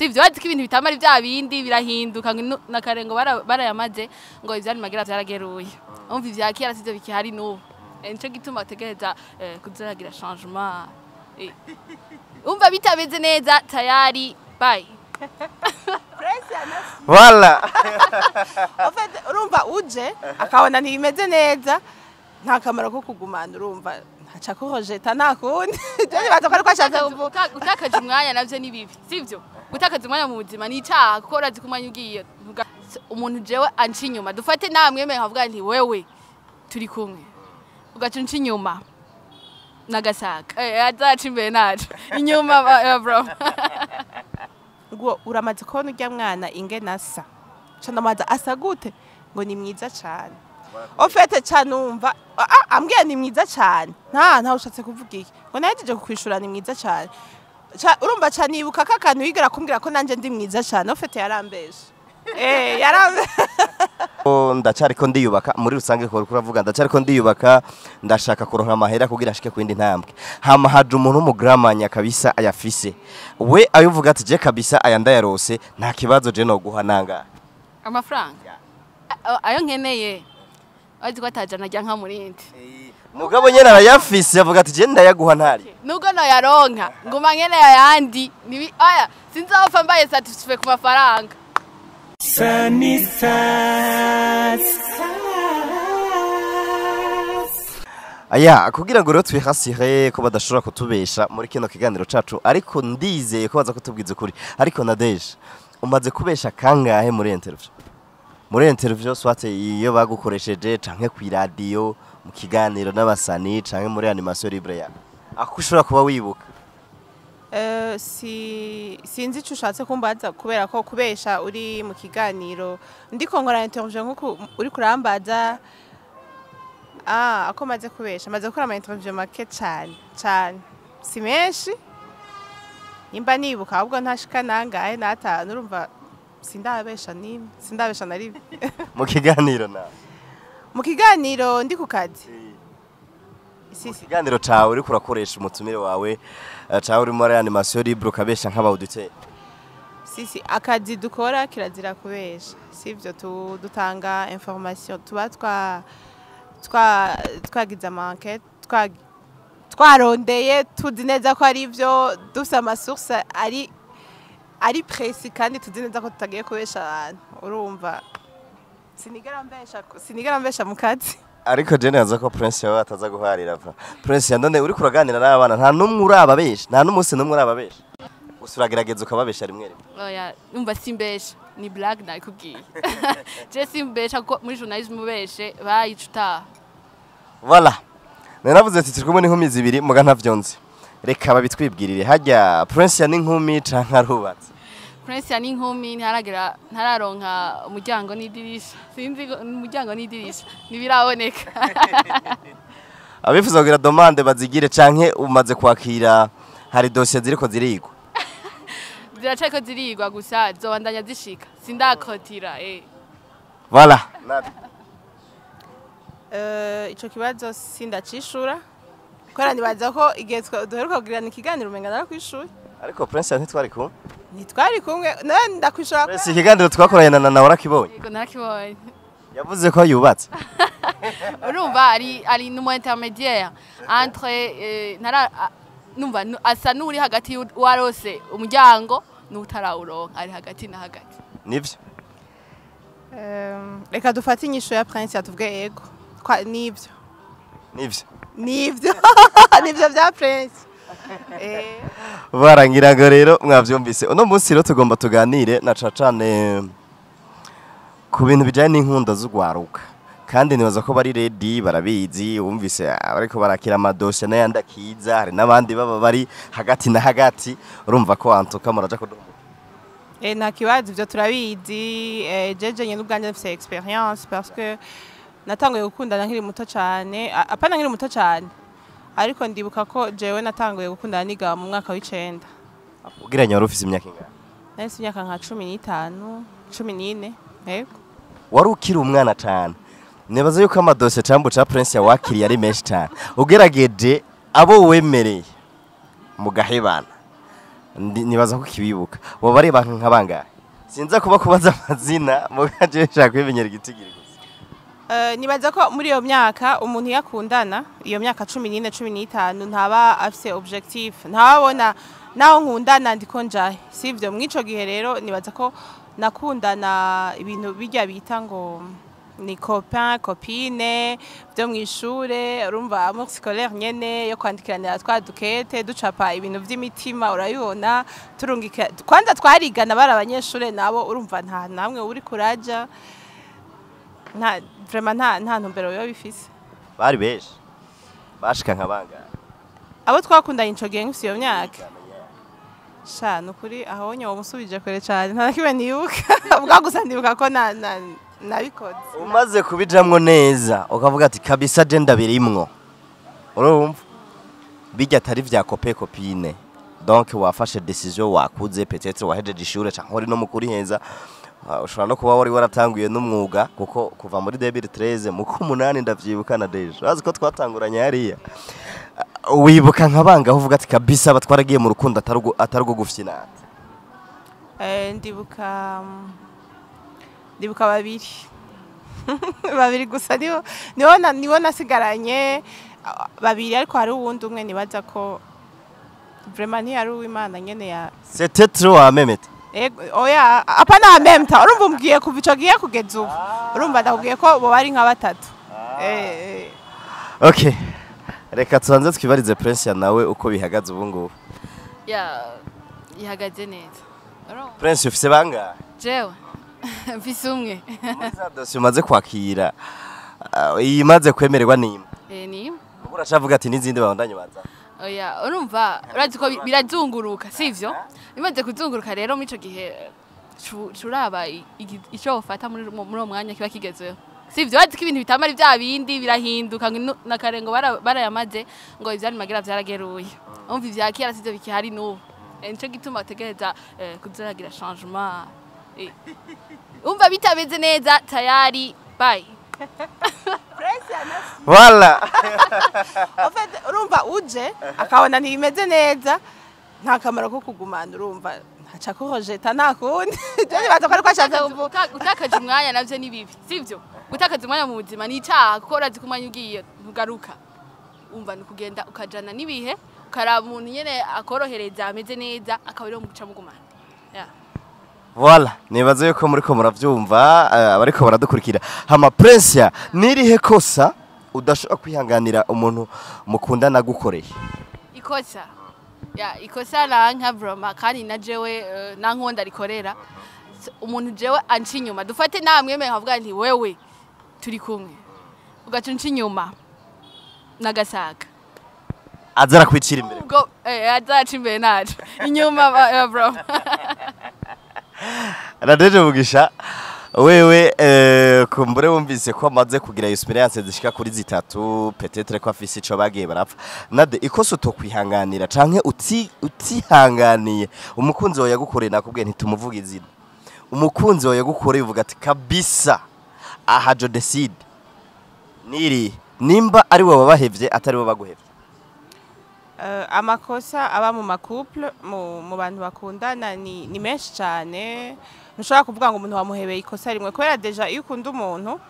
Sivyo, bazi ko ibintu bitamara bya bindi birahinduka, ngo na kare ngo barayamaze ngo ivyari magira vyarageruye. Umva, ivya kera sivyo bikihari n'ubu. Nico gituma bategereza kuzaragira changement. Umva, bitameze neza, tayari, bye. Voilà. En fait, urumva, uje akabona ntibimeze neza, nta kamaro ko kugumana. Urumva, ntaca kurejeta, nta kundi. Je nibaza ko ariko ashatse kuvuga. Gutakaza umwanya navyo ni bibi, sivyo? Gutakaza umwanya mu buzima ni icaha, kuko urazi ko umwanya ugiye umuntu jewe anca inyuma, dufate namwemeye nkavuga nti wewe turi kumwe, ugaca unca inyuma n'agasaka, azaca imbere naco inyuma bro. Ngo uramaze kubona urya mwana ingene asa? Ca ndamubaza asa gute, ngo ni mwiza cane. Au fait, ca numva ambwiye ni mwiza cane, nta ushatse kuvuga iki? Ngo nahejeje kukwishura, ni mwiza cane. Urumva, ca nibuka ko akantu yigera kumbwira ko nanje ndi mwiza cane. Au fait, yarambeshe, yarambe. Ndacariko ndiyubaka muri rusange, ko uravuga ndacariko ndiyubaka, ndashaka kuronka amahera kugira ashike ku yindi ntambwe. Hama haje umuntu w'umugramanya kabisa ayafise, we ayovuga ati je kabisa aya ndayarose, nta kibazo, je no guha nanga. Amafaranga ayo nkeneye, azi ko atajana ajya nka murindi. Mugabo nyene arayafise, avuga ati je ndayaguha ntari. Nubwo noyaronka, nguma nkeneye ayandi. Nibi aya sinzopfa mbaye satisfait ku mafaranga. Sunny side. Aya, kugira ngo rero twihasire ko badashobora kutubesha muri kino kiganiro cacu, ariko ndizeye ko baza kutubwiza ukuri. Ariko Nadege, umaze kubesha kangahe muri interview? Muri interview, soit iyo bagukoresheje canke ku radio mu kiganiro n'abasani, canke muri animation libre ya ako ushobora kuba wibuka? Si sinzi ico ushatse kumbaza, kubera ko kubesha uri mu kiganiro, ndiko nkora interview nkuko uri kurambaza, ako maze kubesha, maze gukora ama interview make cane cane, si menshi. Nimba nibuka, ahubwo ntashika nangahe n'atanu. Urumva, sindabesha nimwe, sindabesha na rimwe. Mu kiganiro nawe? Mu kiganiro ndi ku kazi, si Mu kiganiro cawe uriko urakoresha umutumire wawe, cawe uri muri animation libre, ukabesha nk'aba auditeur? Si, akazi dukora kirazira kubesha, sivyo? Dutanga information tuba twa twa twagize ama enquête, twarondeye, tuzi neza ko ari ivyo, dufise ama source ari précis, kandi tuzi neza ko tutagiye kubesha abantu. Urumva, sinigera mbesha, sinigera mbesha mu kazi. Ariko je neza ko Prince yawe ataza guharira va. Prince ya none uriko uraganira n'abana, nta numwe urababesha? Nta n'umunsi numwe urababesha? Gusa uragerageza ukababesha rimwe rimwe? Oya, numva simbesha, ni blague nabikubwiye. Je simbesha, kuko muri journalisme ubeshe bayica utaha. Voilà, naravuze ati turi kumwe n'inkumi zibiri, muga ntavyonzi, reka babitwibwirire. Harya Prince ya n'inkumi canke arubatse? Prince ya n'inkumi, ntaragera, ntararonka umuryango n'idirisha. Sinzi ko umuryango n'idirisha ntibiraboneka. Abifuza kugira demande bazigire, canke umaze kwakira, hari dossier ziriko zirigwa? Ziracariko zirigwa, gusa zobandanya zishika, sindakotira. Voilà. Ico kibazo sindacishura, kubera nibaza ko igihe duheruka kugirana ikiganiro umenga narakwishura. Ariko Prince ntitwari kumwe. Ntitwari kumwe, none ndakwishura? Prince, ikiganiro twakoranye na warakibonye? Yego, narakibonye. Yavuze ko yubatse. Urumva, ari numu intermédiaire entre ntara numva asa n'uri hagati y'uwarose umuryango n'utarawuronka, ari hagati na hagati. Nivyo? Reka dufate inyishu ya Prince, yatuvuge yego. Nivyo. Nivyo. Nivyo, nivyo vya Prince. Barangira ngo rero mwavyumvise, uno munsi rero tugomba tuganire na cane ku bintu bijanye n'inkundo z'ugwaruka, kandi nibaza ko bari ready, barabizi. Wumvise bariko barakira amadosiye n'ayandi akiza, hari n'abandi baba bari hagati na hagati. Urumva ko antuka muraja kuduha. Nta kibazo, ivyo turabizi. Jeje nyene ubwanje mfise expérience, parce que natanguye gukundana nkiri muto cane. Apana nkiri muto cane, ariko ndibuka ko jewe natanguye gukundana niga mu mwaka w'icenda. Ugereranya, wari ufise imyaka ingana? Nahise imyaka nka 15, 14, yego. Wari ukiri umwana cane. Nibaza yuko amadosiye cambu ca Prince yawakiriye ari menshi cane. Ugerageje, abo wemereye mugahebana, Nibaza ko kibibuka woba ari abantu nka bangahe? Sinza kuba kubaza amazina, mugaje nshaka kwimenyera igitigiri gusa. Nibaza ko muri iyo myaka umuntu yakundana, iyo myaka 14, 15, ntaba afise objectif, ntababona naho nkundana ndiko njahe, sivyo? Mw'ico gihe rero nibaza ko nakundana ibintu bijya bita ngo ni copain copine byo mw'ishure, urumva, amour scolaire nyene yo kwandikiranira twa dukete, ducapa ibintu vy'imitima, urabibona, turungika. Kwanza twarigana, bari abanyeshure nabo, urumva, nta namwe uri kuraja, nta vraiment nta ntumbero biba bifise. Bari benshi, bashika nka bangahe? Abo twakundanye ico gihe nkifise iyo myaka, sha, nukuri aho nyoba musubije kure cane, nta na kimwe nibuka ubwa, gusa ndibuka ko na nabikoze. Umaze kubijamwo neza ukavuga ati kabisa je ndabirimwo, urumva bijya atari vya copain copine, donc wafashe décision, wakuze, peut-être wahejeje ishure canke uri no mukuri heza. Ushobora no kuba wari waratanguye n'umwuga, kuko kuva muri 2013 mu kumunani ndavyibuka na déjà urazi ko twatanguranye hariya. Wibuka nka bangahe uvuga ati kabisa batwaragiye mu rukundo atari urwo gufyinata? Ndibuka babiri, babiri gusa nibo nasigaranye, babiri, ariko hari uwundi umwe nibaza ko vraiment ntiyari uw'Imana nyene ya C'était trop en même temps? Ego, oya, apana en même temps. Urumva umbwiye kuva ico gihe kugeza ubu, urumva ndakubwiye ko bo bari nka batatu. Okay, reka tubanze twibarize Prince nawe uko bihagaze ubu ngubu. Ya, ihagaze neza. Urumva? Prince, ufise bangahe? Jewe mfise umwe. Muri za dosiye umaze kwakira, imaze kwemererwa ni imwe? Eh, ni Ubu uracavuga ati n'izindi babandanye baza? Oya, urumva, urazi ko birazunguruka, sivyo? Bimaze kuzunguruka rero, muri ico gihe curaba ico wofata muri uwo mwanya kiba kigezweho, sivyo? Urazi ko ibintu bitamara vya bindi, birahinduka, ngo na kare ngo barayamaze ngo ivyari magira vyarageruye. Umva, ivya kera sivyo bikihari n'ubu. Nico gituma utegereza kuzaragira changement. Umva, bitameze neza, tayari, bye. Voilà. En fait, urumva uje akabona ntibimeze neza, nta kamaro ko kugumana, urumva ntaca kurojeta, nta kundi. Je nibaza ko ariko ashatse kuvuga. Gutakaza umwanya navyo ni bibi, sivyo? Gutakaza umwanya mu buzima ni icaha, kuko urazi ko umwanya ugiye ntugaruka. Umva, ni ukugenda ukajana n'ibihe, ukaraba umuntu nyene akorohereza, ameze neza, akaba ariwo muca mugumana. Yeah. Voilà, nibaza yuko muriko muravyumva, abariko baradukurikira. Hama Prince, nirihe kosa udashobora kwihanganira umuntu mukundana gukoreye? Ikosa, ya, ikosa lanka vraiment, kandi na jewe nankonda rikorera. Umuntu jewe anca inyuma, dufate namwemeye nkavuga nti wewe turi kumwe, ugaca unca inyuma n'agasaga. Aza arakwicira imbere? Ubwo azaca imbere naco inyuma, bro. Radeje Mugisha, wewe kumbure wumvise ko amaze kugira experience zishika kuri zitatu, peut-être ko afise ico bagiye barapfa. Nade, ikosa utokwihanganira canke utihanganiye umukunzi wawe yagukoreye, nakubwiye ntitumuvuga izina, umukunzi wawe yagukoreye uvuga ati kabisa aha je décide, niri nimba ari wowe wabahevye atari bo baguhevye? Amakosa aba mu ma couple, mu bantu bakundana ni menshi cyane. Ntushobora kuvuga ngo umuntu wamuhebeye ikosa rimwe, kubera déjà iyo ukunda umuntu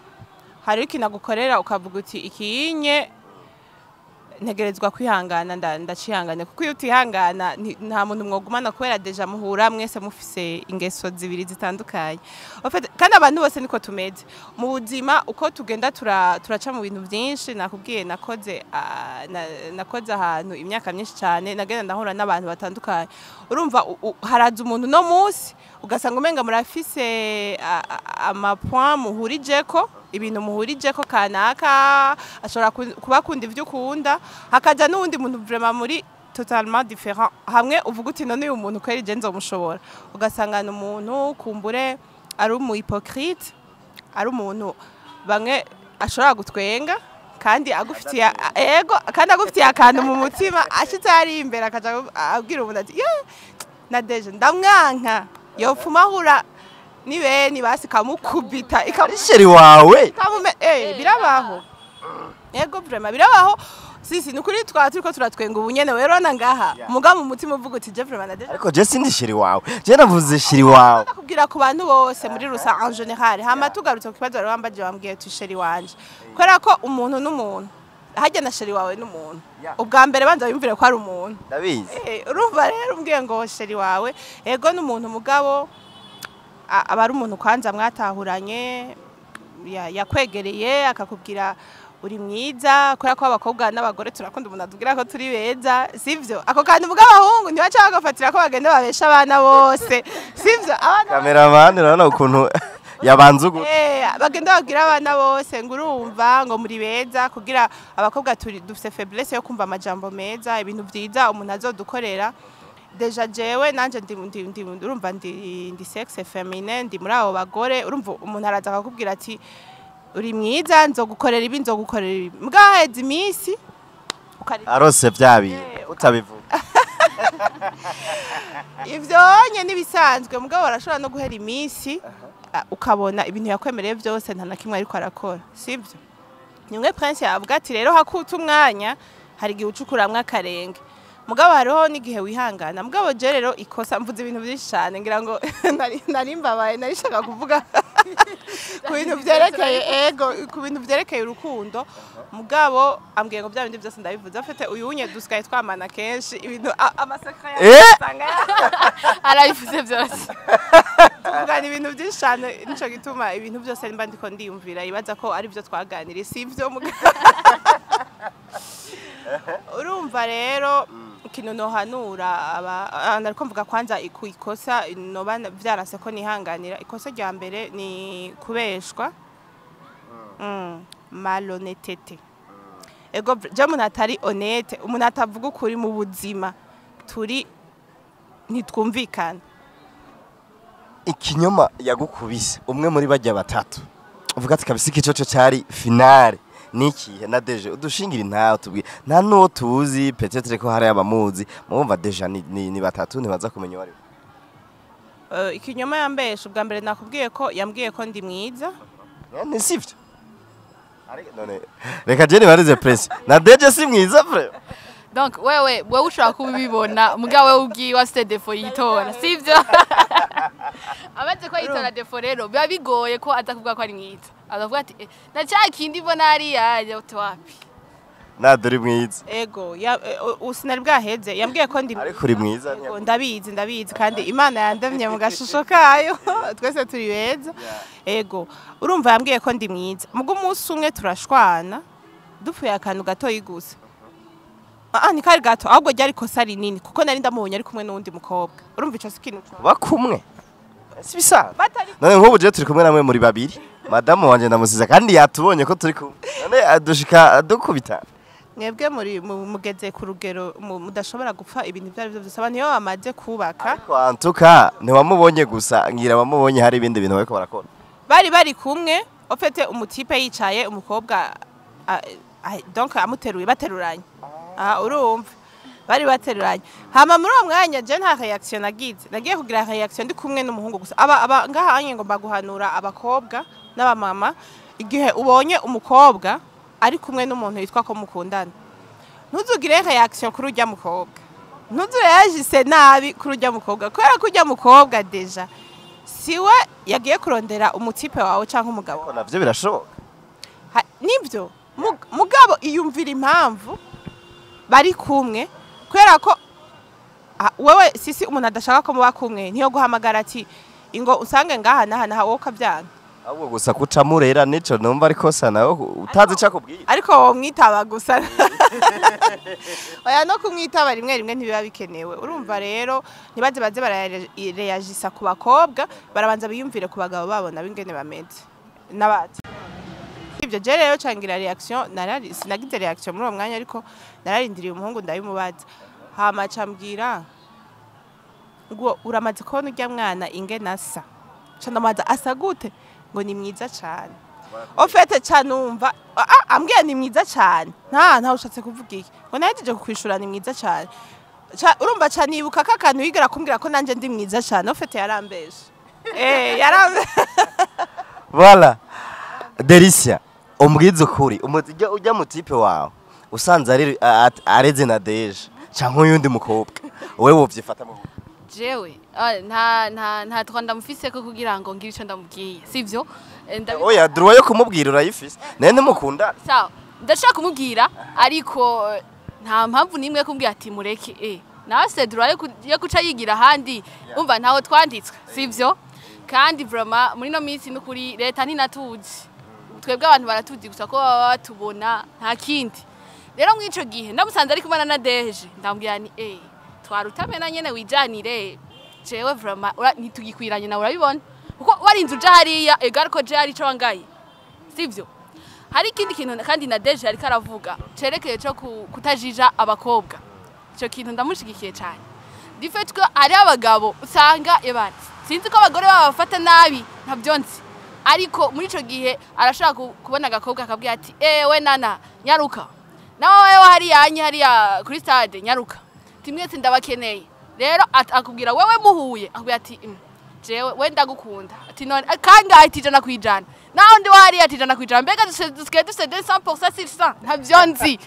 hari ikintu agukorera ukavuga uti ikiyinye ntegerezwa kwihangana, ndacihangane, kuko iyo utihangana nta muntu mwogumana, kubera déjà muhura mwese mufise ingeso zibiri zitandukanye. En fait, kandi abantu bose niko tumeze mu buzima, uko tugenda turaca mu bintu byinshi. Nakubwiye nakoze nakoze ahantu imyaka myinshi cyane, nagenda ndahura n'abantu batandukanye. Urumva, haraza umuntu no munsi ugasanga umenga murafise ama point muhurijeko, ibintu muhurijeko kanaka, ashobora kuba akunda ivyo ukunda, hakaja n'uwundi muntu vraiment muri totalement différent, hamwe uvuga uti none uyu muntu kweri je nzomushobora? Ugasanga ni umuntu kumbure ari umu hypocrite, ari umuntu bamwe ashobora gutwenga kandi agufitiye, ego, kandi agufitiye akantu mu mutima, ashitse hari imbere akaja abwira umuntu ati ye na déjà ndamwanka, yopfuma ahura ni beni basi kamukubita. Ari chéri wawe? Birabaho, yego, vraiment birabaho. Sisi, nukuri twaba turiko turatwenga ubu nyene, rero na ngaha mugabo mu mutima uvuga uti: "Je vraiment Nadege." Ariko je sindi chéri wawe, je navuze chéri wawe. Ndakubwira ku bantu bose muri rusa en général. Hama tugarutse ku kibazo wari wambaje, wambwiye uti chéri wanje, kubera ko umuntu n'umuntu, harya na chéri wawe n'umuntu. Ubwa mbere banza wiyumvire ko ari umuntu. Ndabizi. Urumva rero umbwiye ngo chéri wawe, ego n'umuntu, mugabo aba ari umuntu kwanza mwatahuranye, yakwegereye akakubwira uri mwiza, kubera ko abakobwa n'abagore turakunda umuntu atubwira ko turi beza, sivyo? Ako kantu mugabo abahungu ntibaca bagafatira ko bagenda babesha abana bose, sivyo? Abana Cameraman, urabona ukuntu yabanza ugu bagenda babwira abana bose ngo urumva ngo muri beza, kugira abakobwa turi dufise faiblesse yo kumva amajambo meza, ibintu vyiza umuntu azodukorera. Déjà jewe nanje ndi urumva ndi sexe féminin, ndi muri abo bagore. Urumva umuntu araza akakubwira ati uri mwiza, nzogukorera ibi, nzogukorera ibi, mbwaheze iminsi arose vya bintu utabivuga. Ivyo nye nibisanzwe, mugabo barashobora no guhera iminsi, ukabona ibintu yakwemereye byose nta na kimwe ariko arakora, sivyo? Nimwe Prince yavuga ati rero hakuta umwanya, hari igihe ucukuramwo akarenge, mugabo hariho n'igihe wihangana. Mugabo je rero ikosa, mvuze ibintu byinshi cyane, ngira ngo nari mbabaye, nari shaka kuvuga ku bintu vyerekeye, ego, ku bintu vyerekeye urukundo, mugabo ambwiye ngo bya bindi byose ndabivuze. Afite uyu unye dusigaye twamana kenshi ibintu amasecrets usanga Arabivuze byose. Tuvugana ibintu byinshi cyane, nico gituma ibintu byose mba ndiko ndiyumvira ibaza ko ari byo twaganiriye, si ibyo. Urumva rero ikintu nohanura aba nariko mvuga kwanza ku ikosa noba vyaranse ko nihanganira, ikosa rya mbere ni kubeshwa, malhonnêteté. Ego, je umuntu atari honnête, umuntu atavuga ukuri mu buzima turi ntitwumvikana. Ikinyoma yagukubise umwe muri bajya batatu, uvuga ati kabisa ikicoco cyari finale, nikihe? Na déjà udushingira ntawe tubwiye, nta nuwo tuzi, peut-être ko hari abamuzi mubumva déjà ni batatu, ntibaza kumenya uwo ari we. Ikinyoma yambesha ubwa mbere, nakubwiye ko yambwiye ko ndi mwiza. Ni sivyo? Ariko none reka je nibarize Prince na déjà, si mwiza frère? Donc wewe ushobora kubibona, mugabo wewe ubwiwe afite défaut yitora, sivyo? Amaze ko yitora défaut rero biba bigoye ko aza kuvuga ko ari mwiza, azavuga ati na cya kindi mbona hariya ajya uti wapi. Nada, uri mwiza. Ego ya, sinari bwaheze, yambwiye ko ndi Ariko uri mwiza. Ego, ndabizi, ndabizi, kandi Imana yandemye mu gashusho kayo, twese turi beza. Ego, urumva yambwiye ko ndi mwiza, mugo umunsi umwe turashwana dupfuye akantu gatoyi gusa. Ah, ni kari gato, ahubwo ryari kosa rinini, kuko nari ndamubonye ari kumwe n'uwundi mukobwa. Urumva ico si ikintu Bakumwe si bisanzwe. Batari None nk'ubu je turi kumwe namwe muri babiri, madamu wanje ndamusiza kandi yatubonye ko turi kumwe, none adushika adukubita. Mwebwe muri mugeze ku rugero mudashobora gupfa ibintu ibyo ari byo byose, abantu iyo bamaze kubaka. Ariko antuka ntiwamubonye gusa, ngira wamubonye hari ibindi bintu bariko barakora. Bari kumwe au fait, umutype yicaye, umukobwa donc amuteruye, bateruranye. Ah, urumva bari bateruranye. Hama muri uwo mwanya je nta réaction nagize, nagiye kugira réaction ndi kumwe n'umuhungu gusa. Aba ngaha anye ngomba guhanura abakobwa n'abamama: igihe ubonye umukobwa ari kumwe n'umuntu yitwa ko mukundana, ntuzugire réaction kuri urya mukobwa, ntuzureyagise nabi kuri urya mukobwa, kubera ko urya mukobwa déjà siwe yagiye kurondera umutype wawe canke umugabo Ariko wawe. Navyo birashoboka. Nivyo. Mugabo iyumvira impamvu bari kumwe, kubera ko wewe sisi umuntu adashaka ko muba kumwe niyo guhamagara ati ingo usange ngaha naha naha, wowe ukavyanga. Ahubwo gusa kucamurera nico numva ariko sa nawe utazi ico akubwira. Ariko womwitaba gusa, oya, no kumwitaba rimwe rimwe ntibiba bikenewe. Urumva rero ntibaze baze barareyagisa ku bakobwa, barabanza biyumvire ku bagabo babo nabo ingene bameze n'abati. Ibyo je rero cangira réaction, narari sinagize réaction muri uwo mwanya, ariko nararindiriye umuhungu ndabimubaza. Hama cambwira ngo uramaze kubona urya mwana ingene asa? Ca ndamubaza asa gute, ngo ni mwiza cane. Au fait ca numva ambwiye ni mwiza cane, nta ushatse kuvuga iki? Ngo nahejeje kukwishura ni mwiza cane. Urumva ca nibuka ko akantu yigera kumbwira ko nanje ndi mwiza cane. Au fait yarambeshe, yarambe Voilà. Delicia, umbwize ukuri, ujya mutype wawe Usanze ari areze na Deje canke uyundi mukobwa, wewe wovyifata mu Jewe nta twa ndamufise ko kugira ngo ngire ico ndamubwiye, sivyo? Oya, droit yo kumubwira urayifise, naye ntimukunda. Sawa, ndashaka kumubwira, ariko nta mpamvu nimwe yo kumbwira ati mureke, nawe se droit yo kuca yigira ahandi. Umva, ntaho twanditswe, sivyo? Kandi vraiment muri no minsi n'ukuri leta ntinatuzi twebwe, abantu baratuzi gusa ko baba batubona, nta kindi. Rero mw'ico gihe ndamusanze ari kumwe na Deje, ndamubwira ni twarutamena nyene wijanire, jewe vraiment ntitugikwiranye nawe, urabibona kuko warinze uja hariya ego, ariko je hari ico wangaye, sivyo? Hari ikindi kintu kandi na Deje ariko aravuga cerekeye co kutajija abakobwa. Ico kintu ndamushigikiye cyane, du fait ko hari abagabo usanga ebana, sinzi ko abagore babafata nabi, ntabyo nzi, ariko muri ico gihe arashaka kubona agakobwa akabwira ati: "Ewe nana, nyaruka nawe, wewe hariya anye hariya kuri stade, nyaruka timwese ndabakeneye." Rero akubwira wewe muhuye, akubwira ati: "Jewe we ndagukunda." Ati: "None kangahe?" Ati: "100%." Naho ndi wahariya ati: "100%." Mbega dusigaye dufise 200% 600, ntabyo nzi.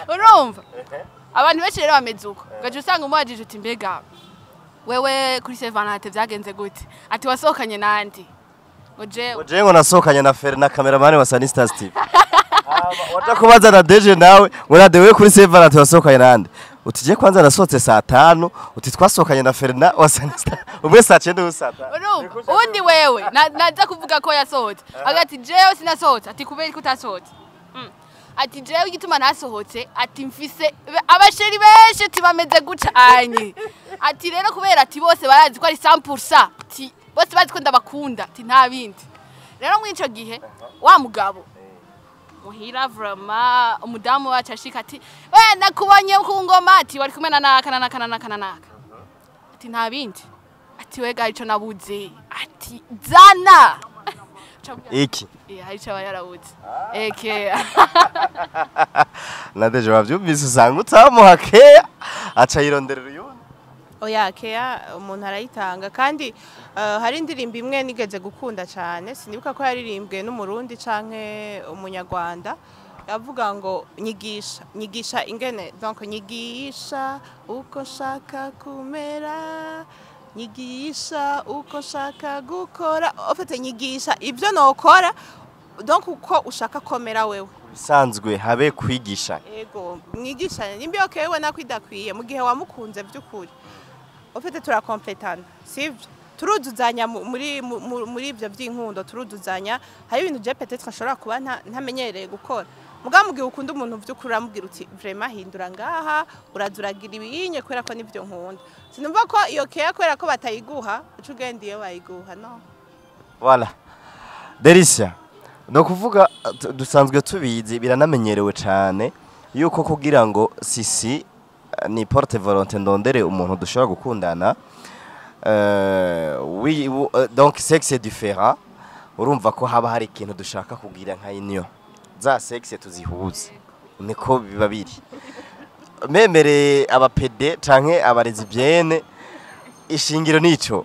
Urumva abantu benshi rero bameze uko, ugaca usanga umubajije uti: "Mbega wewe kuri Saint Valentin vyagenze gute?" Ati: "Wasohokanye nandi?" Ngo: "Jewe." Ngo: "Jewe ngo nasohokanye na Fer na cameraman wa Sunny Stars TV." Waja kubaza na Deje nawe ngo: "Nade wewe kuri Saint Valentin wasohokanye nande?" Uti: "Je kwanza nasohotse saa 5." Uti: "Twasohokanye na Ferna wa Sunny Star, umwe saa 9, undi saa 5." Urumva undi wewe naza kuvuga ko yasohotse, agati: "Jewe sinasohotse." Ati: "Kubera ko utasohotse?" Ati: "Jewe igituma nasohotse," ati, "mfise aba chéri benshi," ati, "bameze guca anye," ati, "rero kubera," ati, "bose barazi ko ari 100%," ati, "bose bazi ko ndabakunda," ati, "nta bindi." Rero muri ico gihe wa mugabo muhira vraiment umudamu wacu ashika ati: "We nakubonye ku ngoma," ati, "wari kumwe na naka na naka na naka na naka." Ati: "Nta bindi." Ati: "Wega ico nabuze," ati, "zana." Iki? Eh, hari ico aba yarabuze eke. Na Deje wavyumvise, usanga utamuha keya aca yironderera uyundi. Oya, keya umuntu arayitanga. Kandi hari indirimbo imwe nigeze gukunda cyane, sinibuka ko yaririmbwe n'Umurundi canke Umunyarwanda, yavuga ngo: "Nyigisha, nyigisha ingene, donc nyigisha uko nshaka kumera, nyigisha uko nshaka gukora, en fait nyigisha ibyo nokora, donc uko ushaka komera wewe." Bisanzwe habe kwigisha. Ego, mwigishanye. Nimba iyo kewe nako idakwiye mu gihe wamukunze by'ukuri, ufite turakompletana, sivyo? Turuzuzanya muri ibyo by'inkundo, turuzuzanya. Hari ibintu je peut-être ashobora kuba ntamenyereye gukora, mugabo mu gihe ukunda umuntu by'ukuri uramubwira uti: "Vraiment hindura ngaha, urazuragira ibiyinye kubera ko nivyo nkunda." Sinumva ko iyo keya kubera ko batayiguha uca ugenda iyo bayiguha, no. Voilà. Delicia, no kuvuga dusanzwe tubizi, biranamenyerewe cane yuko kugira ngo sisi ni porte volonté ndondere umuntu dushobora gukundana, oui, donc sexe différent, urumva ko haba hari ikintu dushaka kugira nka union za sexe tuzihuze, niko biba biri memere aba PD canke aba lesbiennes, ishingiro nico.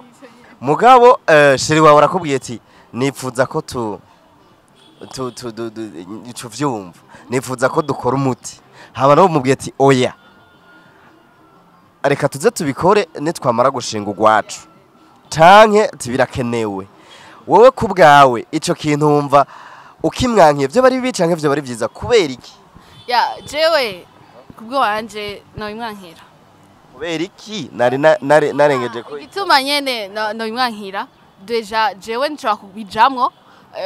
Mugabo chéri wawe arakubwiye ati: "Nipfuza ko tu tu tu du- du- tuvyumva, nipfuza ko dukora umuti." Haba nabo mubwiye ati: "Oya, reka tuze tubikore nitwamara gushinga ugwacu," canke ati: "Birakenewe." Wowe ku bwawe ico kintu wumva ukimwankiye vyo bari bibi canke vyo bari vyiza? Kubera iki? Ya, jewe kubwo wanje nobimwankira. Kubera iki? Nari narengeje ko Igituma nyene nobimwankira, déjà jewe nshobora kubijamwo,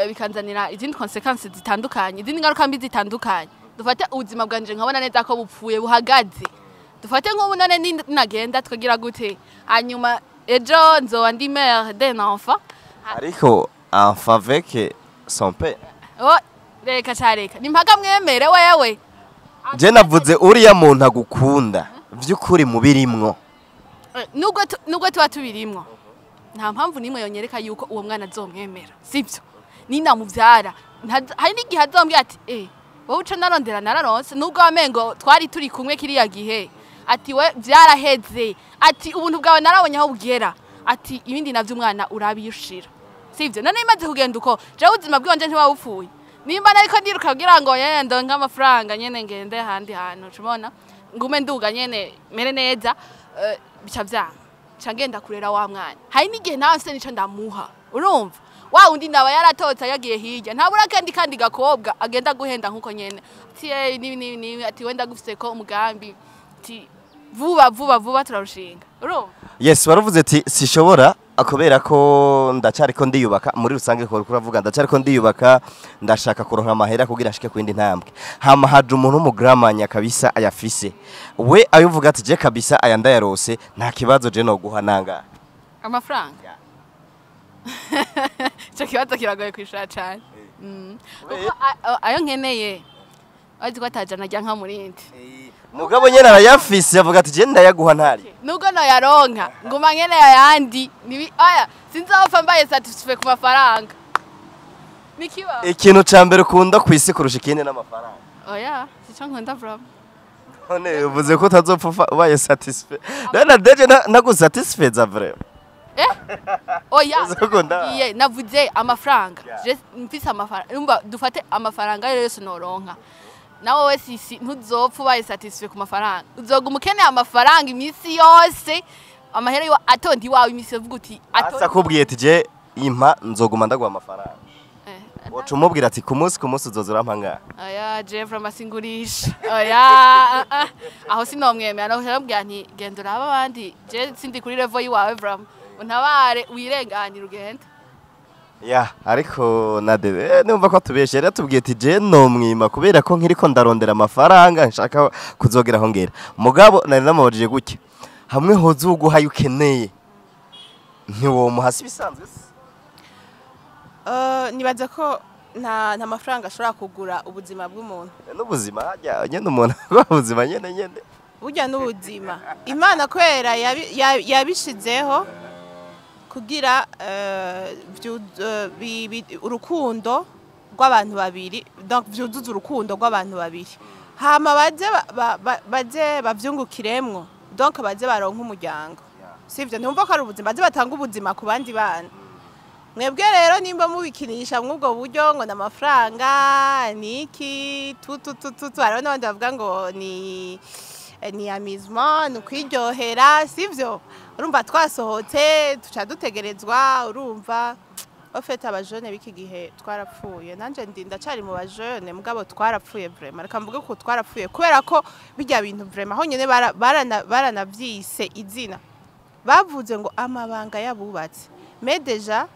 bikanzanira izindi conséquences zitandukanye, izindi ngaruka mbi zitandukanye. Dufate ubuzima bwanje nkabona neza ko bupfuye, buhagaze. Dufate nk'ubu none nagenda tukagira gute, hanyuma ejo nzoba ndi mère d'un enfant. Ariko enfant avec son père. Oh, reka ca, reka ni mpaka mwemere wewe. Je navuze uriya muntu agukunda vy'ukuri mubirimwo. Nubwo tuba tubirimwo, nta mpamvu nimwe yonyereka yuko uwo mwana azomwemera, sibyo? Ninamuvyara hari n'igihe azombwira ati: "Eh, wowe uca narondera nararonse, nubwo wamengo twari turi kumwe kiriya gihe," ati, "we vyaraheze," ati, "ubuntu bwawe narabonye aho bugera," ati, "ibindi navyo umwana urabiyushira," sivyo? None imaze kugenda uko, jewe ubuzima bw'iwanje ntiwaba bupfuye. Nimba nariko ndiruka kugira ngo nyene ndonke amafaranga, nyene ngende ahandi hantu, cubona ngume nduga nyene mere neza, bica vyanga, ca ngenda kurera wa mwana. Hari n'igihe nawe mfise nico ndamuha, urumva wa undi ndaba yaratotse yagiye hirya, ntabura kandi gakobwa agenda guhenda nkuko nyene, ati "Eh, nibi nibi nibi", ati "Wenda gufise ko umugambi", ati "Vuba vuba vuba turarushinga", urumva. Yes, waravuze ati sishobora kubera ko ndacariko ndiyubaka muri rusange, ko uravuga ndacariko ndiyubaka, ndashaka kuronka amahera kugira ashike ku yindi ntambwe. Hama haje umuntu w'umugramanya kabisa ayafise, we ayovuga ati je kabisa aya ndayarose, nta kibazo, je noguha nanga. Amafaranga, icyo kibazo kiragoye kwishura cyane. Kuko ayo nkeneye azi ko atajana ajya nka murindi. Mugabo nyene arayafise, avuga ati je ndayaguha ntari. Nubwo noyaronka, nguma nkeneye ayandi. Nibi aya sinzopfa mbaye satisfait ku mafaranga, nikiba. Ikintu ca mbere ukunda kwisi kurusha ikindi n'amafaranga? Oya, sico nkunda vraiment. None uvuze ko utazopfa ubaye satisfait, none deje nagusatisfeza vraiment. Eh, oya. Uzokunda? Iye navuze amafaranga. Je mfise amafaranga, umva, dufate amafaranga ayo yose noronka, nawe we sisi ntuzopfa ubaye satisfait ku mafaranga. Uzoguma ukeneye amafaranga iminsi yose, amahera yo atonda iwawe iminsi uvuga uti Asa akubwiye ati je impa nzoguma ndaguha amafaranga, woca umubwira ati ku munsi ku munsi uzoza urampa ngaha? Oya, je vraiment singurisha, oya, ah, ah. Aho sinomwemera, no namubwira nti genda urabe abandi, je sindi kuri level yiwawe vraiment, untabare wirenganire ugende. Ya, ariko na debe numva ko tubeshe, yari yatubwiye ati je nomwima kubera ko nkiriko ndarondera amafaranga, nshaka kuzogera aho ngera. Mugabo nari namubajije gutya, hamwe hoza uguhaye ukeneye, ntiwomuha? Si ibisanzwe se? Nibaza ko nta mafaranga ashobora kugura ubuzima bw'umuntu. N'ubuzima hajya nyene umuntu agura ubuzima nyene nyene. Burya n'ubuzima Imana kubera yabishizeho kugira urukundo rw'abantu babiri, donc vyuzuza urukundo rw'abantu babiri, hama baze baze bavyungukiremwo, donc baze baronke umuryango, sivyo? Ntumva ko ari ubuzima, baze batanga ubuzima ku bandi bana. Mwebwe rero nimba mubikinisha mw'ubwo buryo ngo n'amafaranga niki tu tu tu tu tu, hariho n'abandi bavuga ngo ni amusement, ni ukwiryohera, sivyo? Urumva twasohotse tuca dutegerezwa, urumva, au fait abajene b'iki gihe twarapfuye. Nanje ndi ndacari mu bajene, mugabo twarapfuye vraiment. Reka mvuge ko twarapfuye kubera ko bijya bintu vraiment aho nyene baranavyise izina, bavuze ngo amabanga y'abubatsi, mais déjà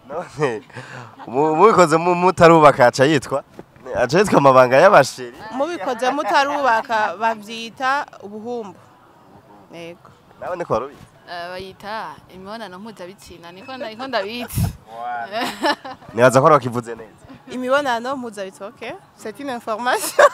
None mubikoze mutarubaka aca yitwa amabanga y'abasheri. Mubikoze mutarubaka bavyita ubuhumbu, yego. Nawe niko warubizi? Bayita imibonano mpuzabitsina, niko ndabizi. Nibaza ko wakivuze neza. Imibonano mpuzabitsina, ok, c'est une information.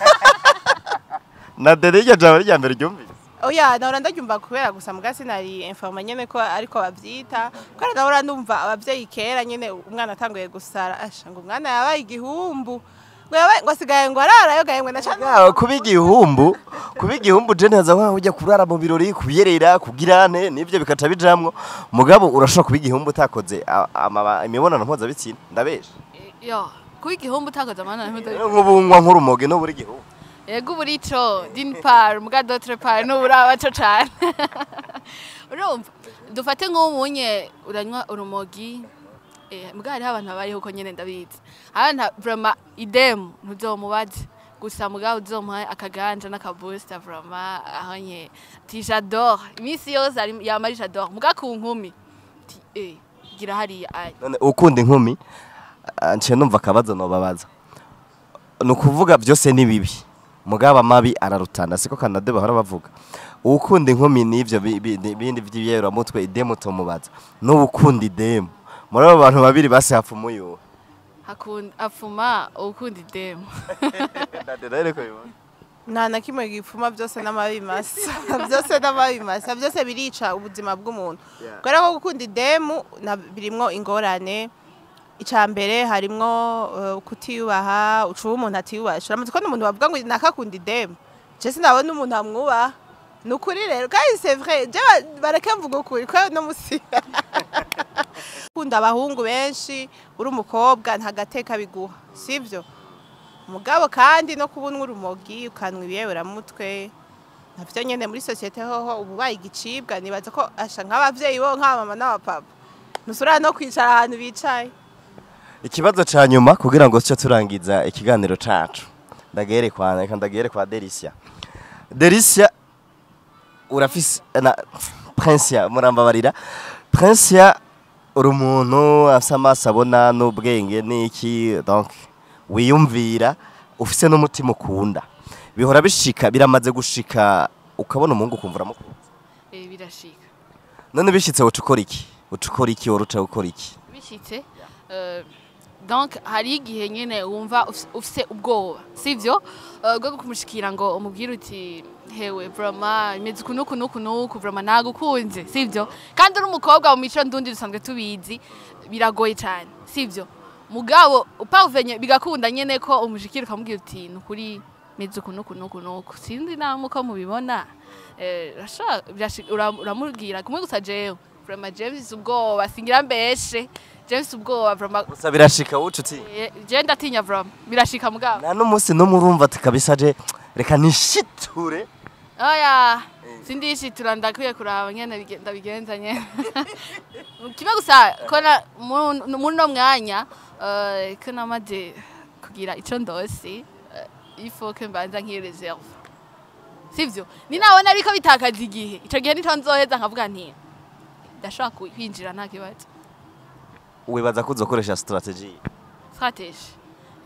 Na dere iryo jambo rya mbere ryumvise? Oya, nahora ndaryumva kubera gusa muga sinari informé nyene ko ariko bavyita, kubera nahora numva abavyeyi kera nyene umwana atanguye gusara, asha, ngo umwana yabaye igihumbu, ngo yabaye, ngo asigaye ngo ararayo gahembwe na cane. Ya, kuba igihumbu je ntaza nkaho ujya kurara mu birori, kubiyerera kugirane nivyo bikaca bijamwo. Mugabo urashobora kuba igihumbu utakoze imibonano mpuzabitsina, ndabesha? Yo, kuba igihumbu utakoze amabonano mpuzabitsina? Nk'ubu nywa nk'urumogi no buri gihumbu? Yego, ubu urico d'une part, muga d'autre part n'uburaba co cane. Urumva, dufate nk'umunye uranywa urumogi, muga hariho abantu babayeho uko nyene, ndabizi. Abantu vraiment idemu ntuzomubaze gusa, muga uzomuha akaganja n'akabusta, vraiment aho nye ti j'adore iminsi yose yama ari j'adore. Muga ku nkumi ti gira hariya ay. None ukunda inkumi, nciye numva akabazo nobabaza, ni ukuvuga byose ni bibi, mugabo amabi ararutana, siko kanade bahora bavuga? Ukunda inkumi n'ivyo bindi vy'ibiyeramutwe, idemu tomubaza, n'uwukunda idemu, muri abo bantu babiri basi hapfa umuyuwe? Hakunda afuma ukunda idemu. Rero bibona. Nta na kimwe gipfuma, byose n'amabi masa, byose n'amabi masa, byose birica ubuzima bw'umuntu. Kubera ko gukunda idemu birimwo ingorane. Icya mbere harimwo kutiyubaha, ucuba umuntu atiyubaha. Uramaze kubona umuntu bavuga ngo nakakunda idemu? Je sinabona umuntu amwubaha, ni ukuri rero. Kandi c'est vrai, je bareke mvuga ukuri ko no musi kunda abahungu benshi uri umukobwa nta gateka biguha, sivyo? Mugabo kandi no kubunwa urumogi, ukanwa ibiyeberamutwe, navyo nyene muri société hoho ubu baye igicibwa. Nibaza ko asha nk'abavyeyi bo, nk'abamama n'abapapa, ntusubira no kwicara ahantu bicaye. Ikibazo ca nyuma kugira ngo tuce turangiza ikiganiro cacu, ndagere kwa, reka ndagere kwa Delicia. Delicia, urafise na Princia, murambabarira. Princia, uri umuntu afise amaso abona n'ubwenge n'iki, donc wiyumvira, ufise n'umutima ukunda. Bihora bishika, biramaze gushika ukabona umuhungu ukumva uramukunze? Birashika. None bishitse woca ukora iki? Uca ukora iki? Woruca ukora iki? Bishitse, donc hari igihe nyene wumva ufise ubwoba, sivyo, bwo kumushikira ngo umubwire uti: "Hewe, vraiment imeze uku nuku nuku nuku, vraiment nagukunze," sivyo? Kandi uri umukobwa, mu mico ndundi dusanzwe tubizi, biragoye cyane, sivyo? Mugabo upavenye bigakunda nyene ko umushikira ukamubwira uti: "Nukuri meze uku nuku nuku nuku, sinzi namwe uko mubibona." Uramubwira kumwe gusa. Jewe vraiment, jewe mfise ubwoba, singira mbeshe, jewe mfise ubwoba vraiment. Gusa birashika woca uti? Jewe ndatinya vraiment, birashika mugabo. Nta n'umunsi n'umwe urumva ati: "Kabisa je reka nishiture"? Oya, sindishitura, ndakwiye kuraba nyene ndabigenza nyene kimwe gusa ko muri uno mwanya, ko namaze kugira ico ndose, il faut que mbanza nki réserve, sivyo? Ninabona ariko bitakaza igihe, ico gihe nico nzoheza nkavuga nti ndashobora kwinjira, nta kibazo. Wibaza ko uzokoresha strategy? Stratégie,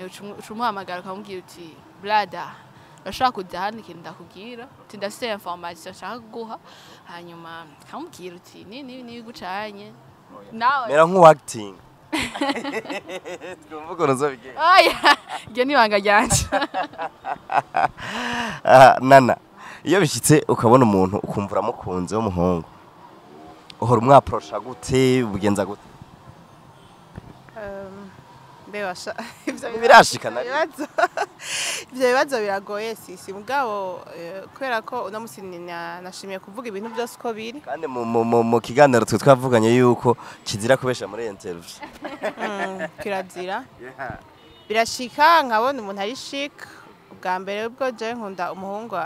uca umuhamagara ukamubwira uti: "Brother, urashobora kuza hano, ikintu ndakubwira," uti: "Ndafise information nshaka kuguha." Hanyuma ukamubwira uti: "Ni nibi nibi gucanye nawe." Mera nk'uwacting, twumva ukuntu uzobigenza. Oya, iryo ni ibanga ryanje. Ah, Nana, iyo bishitse ukabona umuntu ukumva uramukunze w'umuhungu, uhora umwaprosha gute? Ubigenza gute? Mbe washa ivyo Ntibirashika na rimwe. Ivyo bibazo biragoye sisi, mugabo kubera ko uno musi nashimiye kuvuga ibintu byose uko biri. Kandi mu kiganiro twe twavuganye yuko kizira kubesha muri interview. Kirazira. Birashika nkabona umuntu ari chic. Ubwa mbere ubwo je nkunda umuhungu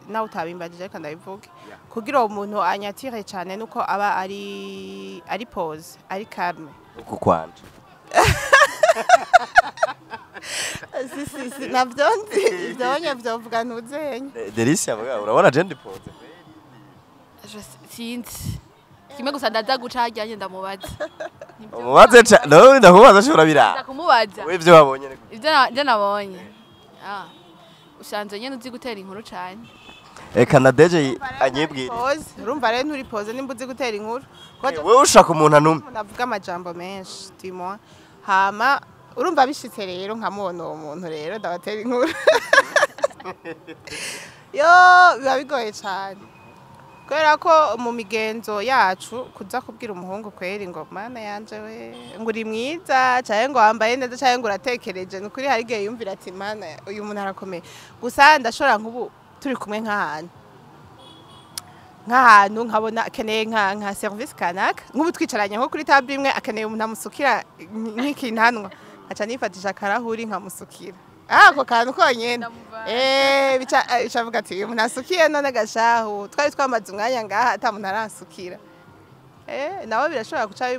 nawe utabimbajije, reka ndabivuge, kugira uwo muntu anyatire cyane nuko aba ari posé, ari calme. Uku kwanje? Si si si, navyo nzi, ivyo nye vyovuga ntuzenye. Delicia, vuga, urabona je ndi posé? Sinzi, kimwe gusa ndaza guca harya nye ndamubaza. Umubaze ca none, ndakubaza shobora Ndaza bira kumubaza. Wewe ivyo wabonye ni Ivyo ivyo nabonye, usanzwe nyene uzi gutera inkuru cane. Eka na Deje anyibwira. Posé, urumva rero nturi posé nimba uzi gutera inkuru. Kuko Wewe ushaka umuntu anumwe. Umuntu avuga amajambo menshi dis-moi. Hama urumva bishitse rero nkamubona uwo muntu, rero ndabatera inkuru yo biba bigoye cyane, kubera ko mu migenzo yacu kuza kubwira umuhungu kweri ngo: "Mana yanje we," ngo: "Uri mwiza," cyangwa ngo: "Wambaye neza," cyangwa ngo: "Uratekereje," ni ukuri hari igihe yumvira ati: "Mana, uyu muntu arakomeye." Gusa ndashobora nk'ubu turi kumwe nk'ahantu nkabona akeneye nka service kanaka, nk'ubu twicaranye nko kuri table imwe, akeneye umuntu amusukira nk'ikintanwa, aca nifatisha akarahuri nkamusukira. Ako kantu konyene. Ndamuvana. Bica avuga ati: "Uyu muntu asukiye none gashahu, twari twamaze umwanya ngaha ata muntu aransukira." Nawe birashobora guca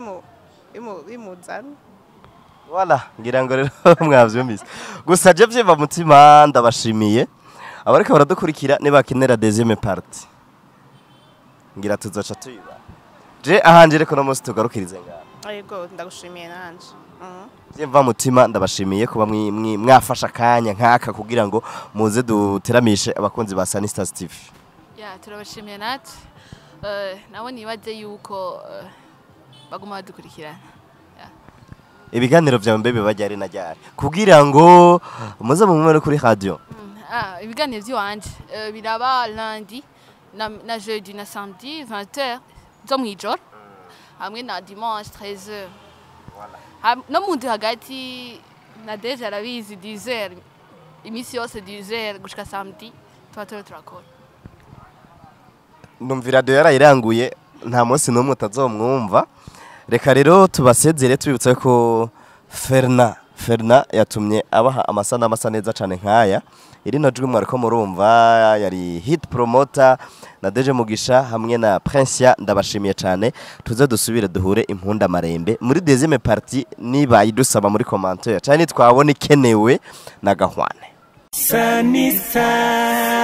bimuzana. Wala, ngira ngo rero mwavyumvise. Gusa je vyiva mutima ndabashimiye. Abariko baradukurikira, nibakenera deuxième partie, ngira tuzoca tuyiba. Je ahanje reko no munsi tugarukirize ngaha. Yego, ndagushimiye nanje. Vyimva mutima ndabashimiye kuba mwafashe akanya nk'aka kugira ngo muze duteramishe abakunzi ba Sunny Stars TV. Ya, turabashimiye natwe. Nabo nibaze yuko baguma badukurikirana. Ibiganiro vyawe mbe biba ryari na ryari kugira ngo muze mumwe kuri radio? Ibiganiro vy'iwanje biraba lundi na jeudi na samedi 20h zo mw'ijoro, hamwe na dimanche 13h. No mu ndwi hagati na deja arabizi, 10h, iminsi yose 10h gushika samedi tuba turiko turakora. Numva radio yarayiranguye, nta munsi n'umwe utazomwumva. Reka rero tubasezere, tubibutsa ko Ferna Ferna yatumye abaha amasanamu asa neza cyane nk'aya. Irino jwi mwariko murumva yari Hit Promoter na Deje Mugisha hamwe na Princia. Ndabashimiye cyane, tuze dusubire duhure impunda marembe muri deuxième partie niba idusaba muri commentaire cyane, twabona ikenewe na Gahwane. Sunny side.